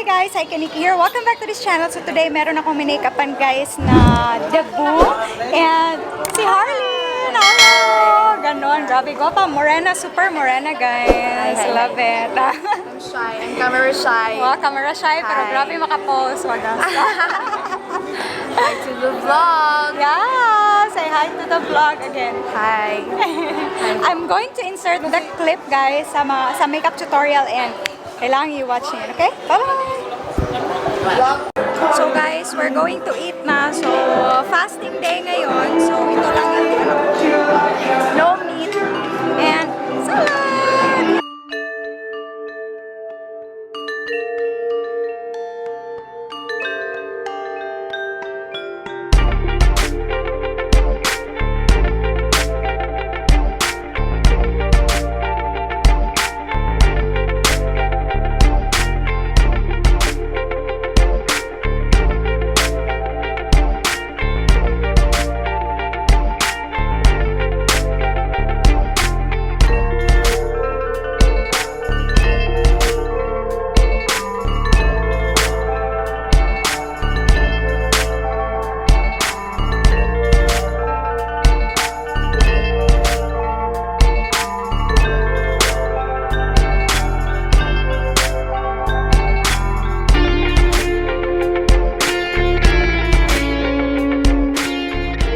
Hi guys! Hi, Kaniki here. Welcome back to this channel. So today, meron akong minake-upan, guys, na debut. And si Harlene! Hello! Ganon. Grabe, gwapa. Morena, super morena, guys. Hi, hi. Love it. I'm shy. I'm camera shy. Wow, camera shy, pero Hi. Grabe makapost. Wagas. Hi to the vlog. Yeah! Say hi to the vlog again. Hi. I'm going to insert the clip, guys, sa, mga, sa makeup tutorial and kailangan i-watch niyo, okay? Bye-bye! So guys, we're going to eat na. So, fasting day ngayon. So, ito lang yung ano, no meat and salad!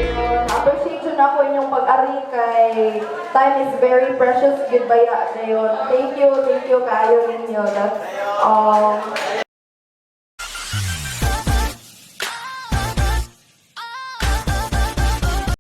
Ayun, appreciate yun ako inyong pag-ari kay time is very precious. Goodbye dayon. Thank you kaayo ninyo. That's all.